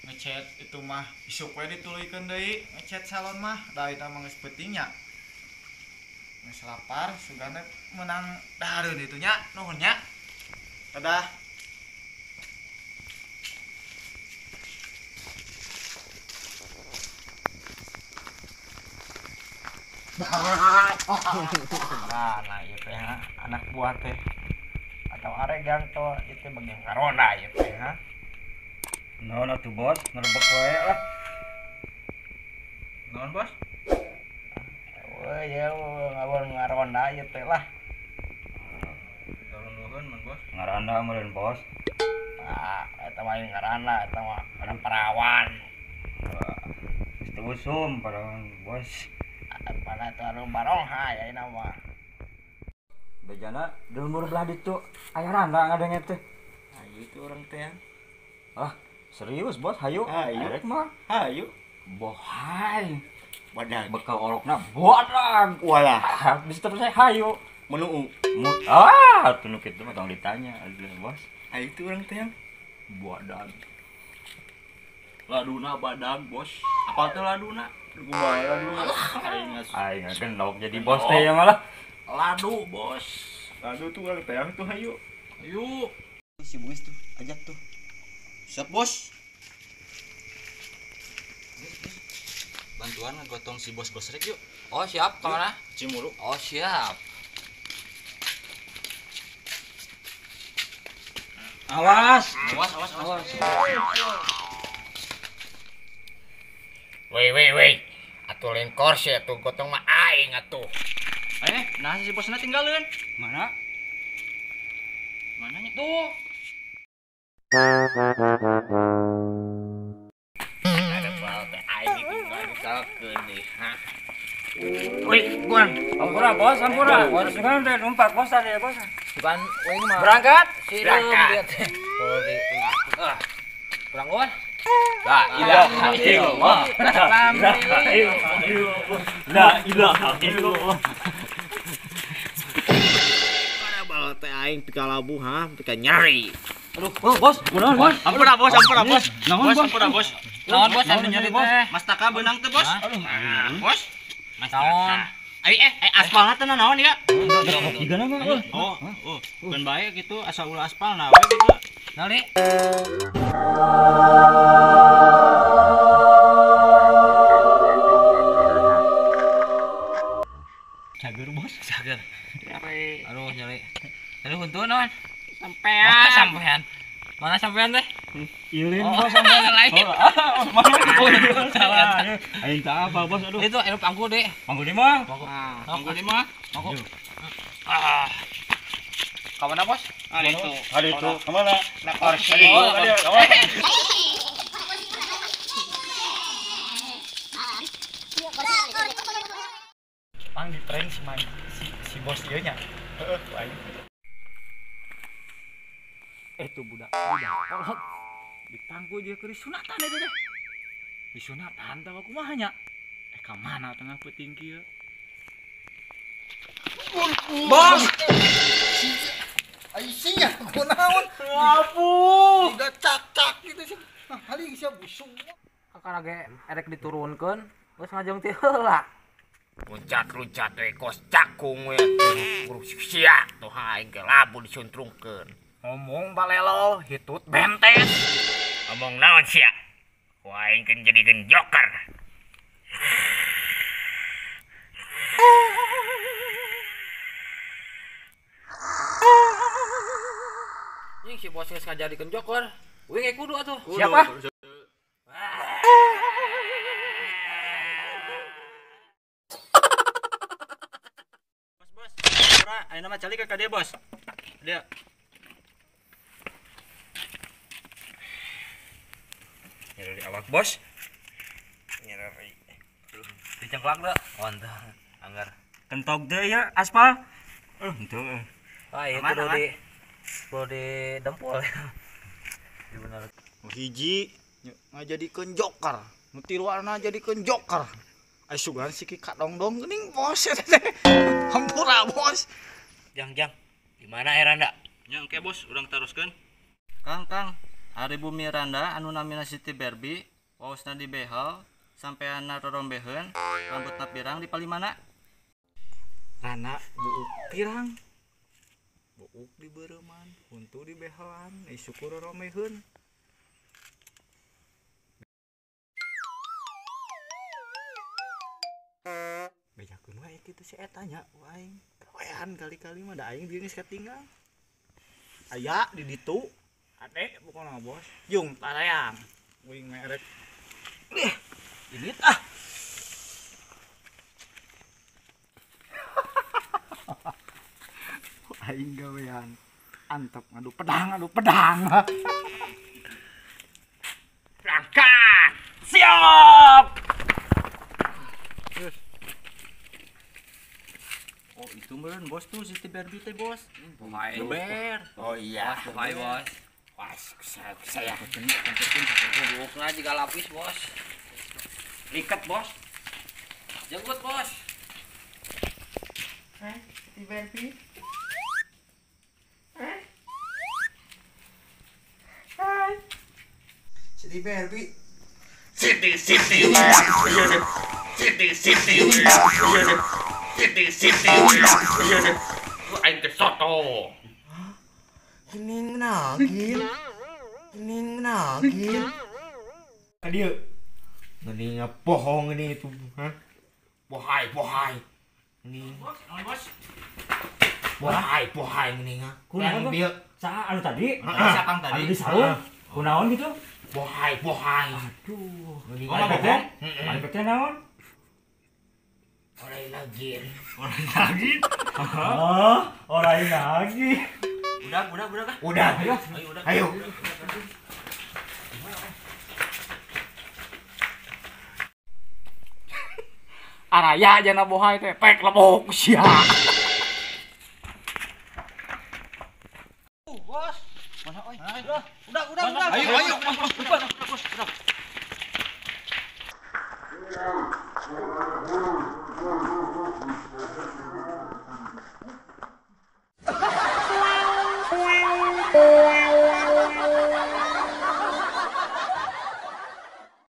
Ngechat itu mah isuk we dituluykeun deui ngechat salon mah da eta mah geus peuting nya. Geus lapar sugana meunang dahareun ditu nya nuhun nya. Dadah. Nah, ieu teh anak buah teh atau aregang to ieu teh bagian karona ieu teh ha. Naon atuh bos, ngerebek wae lah. Naon bos? Eueuh ya ngawon ngaronda ieu teh lah. Nuhun man bos. Ngaranda meureun bos. Ah, eta mah ngaranda eta mah anak perawan. Geus teu usum parawan bos. Pana teh anu barongha ya ina mah. Bejana di lembur belah ditu aya randa ngadenge teh. Hayu tuh urang teh. Ah, serius bos, hayu. Arek mah. Hayu. Bohai. Badag. Bekal orokna bodag. Walah. Bisa terus hayu. Menuu. Ah, tuh nu kitu mah tong ditanya, bos. Hayu tuh urang teh. Bodag. Laduna badag, bos. Apa tuh laduna? Kumaha laduna? Aing genok jadi bos teh ya malah. Ladu, bos. Ladu tuh urang teh tuh hayu. Hayu. Si Bungis tuh, ajak tuh. Siap bos. Bantuan ngegotong si bos gosrek yuk. Oh siap, kemana? Cimulu. Oh siap. Awas. Awas, awas, awas. Wei, wei, wei. Atuh lengkor sih, atuh gotong mah aing atuh. Nah si bosna tinggalin. Mana? Mananya tuh? Ada bal teh aing ditinggalkeun nih, ha. Wih, guan. Ampura bos, ampura. Bos sugan teh numpak bos tadi ya bos. Bukan wing mah. Berangkat. Berangkat. Ah. Kurang guan. La ilaha illallah. La ilaha illallah. Ada bal teh aing pikalabu ha, pika nyeri. Aduh, oh, bos, kunaon bos? Ampura bos, ampura bos. Naon bos, ampura bos. Naon bos anu nyeri teh? Mas Taka beunang teh bos. Aduh, bos. Mas naon? Ai aspalna teh naon ya? Jigana mah. Oh, oh, bukan bae gitu asa ulah aspal na we gitu. Nali. Cager bos, cager. Aduh, nyeri. Nyeri huntu naon? Sampean. Oh, sampean. Mana sampean teh? Ilin bos sampean lain. Oh, salah. Aing teh apa bos aduh. Itu anu pangku deh. Pangku di mah. Pangku di mah. Pangku. Ah. Ka mana bos? Ah itu. Ada itu. Ka mana? Na kursi. Oh, ka mana? Pang di prank si bos ieu nya. Heeh, aing. Itu budak kolot dipangku dia keur sunatan eta teh. Disunatan tah kumaha nya? Ka mana tengah peuting kieu? Bos. Ai sia kunaon? Ngapu. Udah cak-cak gitu sih. Nah, haling sia busung. Kakara ge erek diturunkeun, geus ngajeng ti heula. Loncat-loncat we kos cakung we atuh. Guru sia tuh aing ge labu disuntrungkeun. Ngomong balelo hitut bentes. Ngomong naon sia? Ku aing keun jadikeun joker. Ih si bos geus ngajadikeun joker. Uing ge kudu atuh. Siapa? Bos, bos. Ora, ayeuna mah calik ka dieu, bos. Dia. Nyeri awak bos. Nyeri. Dicengklak deh. Oh, entah. Anggar. Kentok deh ya aspal. Henteu. Ah, itu kudu di dempul. Di bener. Hiji ngajadikeun joker. Nu tiluarna jadikeun joker. Ai sugan si Ki kadongdong geuning bos eta teh. Hampura bos. Jang, jang. Gimana Eranda? Nya engke bos, urang taruskeun. Kang, Kang. Ari Bumi Randa anu namina Siti Barbie, waosna di behel, sampeanna rorombeheun, rambutna pirang di palimana? Rana buuk pirang. Buuk di beureman, huntu di behelan, isuk rorombeheun. Bejakeun wae kitu si eta nya, aing. Kawean kali-kali mah da aing geus katinggal. Aya di ditu. Ade pokona bos. Jung tarayang. Wing merek. Ini ah. Aing gawean. Antep ngadu pedang, ngadu pedang. Berangkat. Siap. Oh, itu meureun bos tuh Siti Barbie teh bos. Bohai. Beber. Oh iya. Bohai bos. Wah, saya buukna juga lapis bos. Liket bos. Jenggut bos. Hai, Siti Barbie. Hai. Hai. Siti Barbie. Siti Siti. Siti Siti. Siti Siti. Aing teh soto. Gening nagin. Gening nagin. Ka dieu. Geuning bohong ini itu, hah? Bohai, bohai. Geuning. Bos, naon bos? Bohai, bohai geuning ah. Kunaon bieu? Saha anu tadi? Siapa tadi? Anu di saung. Kunaon gitu? Bohai, bohai. Aduh. Geuning. Oh, bohong. Anu teh naon? Orai lagi. Orai lagi. Oh, orai lagi. Udah. Udah. Ayo, udah. Ayo. Araya jana bohai teh pek lebok sia. Bos. Mana oi? Udah. Ayo, ayo. Bos, udah.